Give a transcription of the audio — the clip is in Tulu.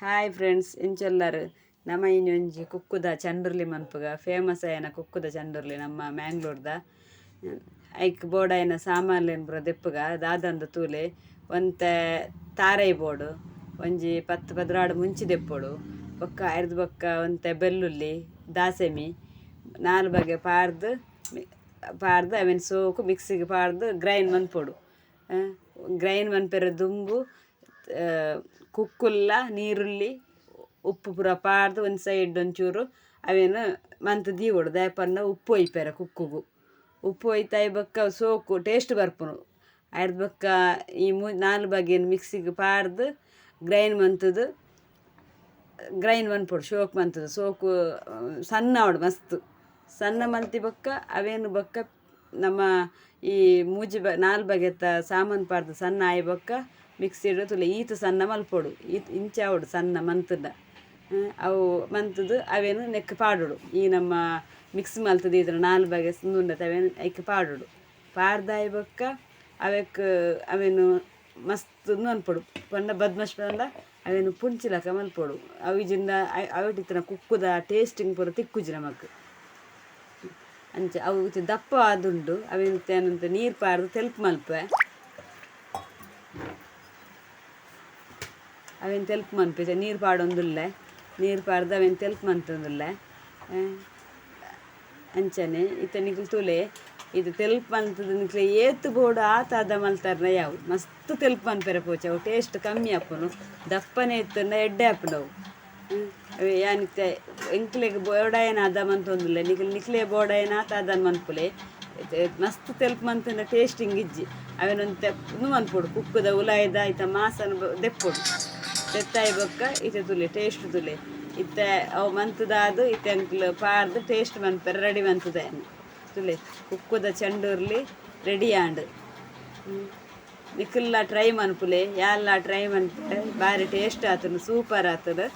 ಹಾಯ್ ಫ್ರೆಂಡ್ಸ್, ಎಂಚೊಲ್ಲರು ನಮ ಇನ್ನೊಂಜಿ ಕುಕ್ಕುದ ಚಂಡುರ್ಲಿ ಮನ್ಪುಗ ಫೇಮಸ್ ಆಯನ ಕುಕ್ಕುದ ಚಂಡುರ್ಲಿ ನಮ್ಮ ಮ್ಯಾಂಗ್ಳೂರ್ದ. ಐಕ್ ಬೋಡಾಯಿನ ಸಾಮಾನ್ಲೆನ್ ಪೂರ ದೆಪ್ಪುಗ ದಾದಂದು ತೂಲೆ. ಒಂತೆ ತಾರೈ ಬೋಡು, ಒಂಜಿ 10 12 ಮುಂಚಿ ದೆಪ್ಪೊಡು, ಬೊಕ್ಕ ಐರ್ದ್ ಬೊಕ್ಕ ಒಂತೆ ಬೆಳ್ಳುಳ್ಳಿ, ದಾಸೆಮಿ ನಾಲ್ ಬಗೆ ಪಾಡ್ದ್ ಪಾಡ್ದ್ ಅವೆನ್ ಸೋಕು ಮಿಕ್ಸಿಗ್ ಪಾಡ್ದ್ ಗ್ರೈಂಡ್ ಮನ್ಪೊಡು. ಗ್ರೈಂಡ್ ಮನ್ಪೆರೆ ದುಂಬು ಕುಕ್ಕುಲ್ಲ ನೀರುಳ್ಳಿ ಉಪ್ಪು ಪೂರ ಪಾಡ್ದ್ ಒಂಜಿ ಸೈಡ್ ಒಂಚೂರು ಅವೆನ್ ಮಂತ್ ದೀವೊಡು. ದಾಯೆ ಪಂಡ ಉಪ್ಪು ಒಯ್ಪೆರೆ ಕುಕ್ಕುಗು ಉಪ್ಪು ಒಯ್ತಾಯಿ ಬೊಕ್ಕ ಸೋಕು ಟೇಸ್ಟ್ ಬರ್ಪುಂಡು. ಐರ್ದ್ ಬೊಕ್ಕ ಈ ನಾಲ್ ಬಗೆನ್ ಮಿಕ್ಸಿಗ್ ಪಾಡ್ದ್ ಗ್ರೈಂಡ್ ಮಂತುದು ಗ್ರೈಂಡ್ ಮನ್ಪೊಡು. ಶೋಕ್ ಮಂತುದು ಸೋಕು ಸಣ್ಣ ಆವೊಡು, ಮಸ್ತ್ ಸಣ್ಣ ಮಲ್ತಿ ಬೊಕ್ಕ ಅವೇನು ಬೊಕ್ಕ ನಮ್ಮ ಈ ಮೂಜಿ ಬ ನಾಲ್ ಬಗೆತ ಸಾಮಾನು ಪಾಡ್ದು ಸಣ್ಣ ಆಯಿ ಬೊಕ್ಕ ಮಿಕ್ಸಿಡ್ ತೂಲೆ ಈತ್ ಸಣ್ಣ ಮಲ್ಪೊಡು, ಈತ್ ಇಂಚ ಆವೊಡು ಸಣ್ಣ ಮಂತುಂಡ. ಅವು ಮಂತುದು ಅವೇನು ನೆಕ್ಕ್ ಪಾಡೊಡು. ಈ ನಮ್ಮ ಮಿಕ್ಸ್ ಮಲ್ತುದು ದೀತಿನ ನಾಲ್ ಬಗೆ ಉಂದುಂಡತ ಅವೇನು ಐಕ್ ಪಾಡೊಡು. ಪಾಡ್ದಾಯಿ ಬೊಕ್ಕ ಅವೆಕ್ ಅವೆನು ಮಸ್ತ್ ಉಂದು ಮನ್ಪೊಡು ಪಂಡ ಬದ್ಮಶ್ ಪಂಡ ಅವೆನು ಪುಂಚಿ ಲೆಕ್ಕ ಮಲ್ಪೊಡು. ಅವು ಇಜ್ಜಿಂಡ ಅವೆಟಿತ್ತಿನ ಕುಕ್ಕುದ ಟೇಸ್ಟಿಂಗ್ ಪೂರ ತಿಕ್ಕುಜಿ ನಮಕ್. ಅಂಚ ಅವು ಇತ್ತೆ ದಪ್ಪ ಆದುಂಡು. ಅವೆನ್ ಇತ್ತೆ ನೀರು ಪಾಡ್ದು ತೆಲ್ಪು ಮಲ್ಪುವೆ. ಅವೆನ್ ತೆಲ್ಪು ಮನ್ಪೆ ನೀರು ಪಾಡೊಂದುಲ್ಲೆ, ನೀರು ಪಾಡ್ದು ಅವೆನ್ ತೆಲ್ಪು ಮಂತೊಂದುಲ್ಲೆ. ಅಂಚನೆ ಇತ್ತೆ ನಿಕುಲು ತೂಲೆ, ಇದು ತೆಲ್ಪು ಮಂತುದು ನಿಕ್ಲೆ ಏತ್ ಬೋಡು ಆತ ಅದ ಮಲ್ತಾರ್ನ ಯಾವು. ಮಸ್ತ್ ತೆಲ್ಪು ಮನ್ಪೆರೆ ಪೋಚಿ, ಅವು ಟೇಸ್ಟ್ ಕಮ್ಮಿ ಆಪುಂಡು. ದಪ್ಪನೆ ಇತ್ತುಂಡ ಎಡ್ಡೆ ಆಪುಂಡು ಅವು. ಯಾನ್ ಇತ್ತೆ ಎಂಕ್ಲೆಗ್ ಬೋಡಾಯಿನ ಅದ ಮಂತೊಂದುಲ್ಲೆ, ನಿಕುಲು ನಿಕ್ಲೆ ಬೋಡಾಯಿನ ಆತ ಅದನ್ ಮನ್ಪುಲೆ. ಮಸ್ತ್ ತೆಲ್ಪು ಮಂತುಂಡ ಟೇಸ್ಟಿಂಗ್ ಇಜ್ಜಿ. ಅವೆನ್ ಒಂತೆ ಉಂದು ಮನ್ಪೊಡು, ಕುಕ್ಕುದ ಉಲಾಯಿದ ಐತ ಮಾಸನ್ ದೆಪ್ಪೊಡು. ದೆತ್ತಾಯಿ ಬೊಕ್ಕ ಇತ್ತೆ ತೂಲೆ ಟೇಸ್ಟ್ ತೂಲೆ. ಇತ್ತೆ ಅವು ಮಂತುದಾದ್ ಇತ್ತೆ ಎಂಕ್ಲು ಪಾಡ್ದು ಟೇಸ್ಟ್ ಮನ್ಪೆರೆ ರೆಡಿ ಮಂತುದ. ತೂಲೆ ಕುಕ್ಕುದ ಚಂಡುರ್ಲಿ ರೆಡಿ ಆಂಡ್. ನಿಕುಲ್ಲ ಟ್ರೈ ಮನ್ಪುಲೆ, ಯಾನ್ಲ ಟ್ರೈ ಮನ್ಪೆ. ಬಾರಿ ಟೇಸ್ಟ್ ಆತುಂಡು, ಸೂಪರ್ ಆತುಂಡು.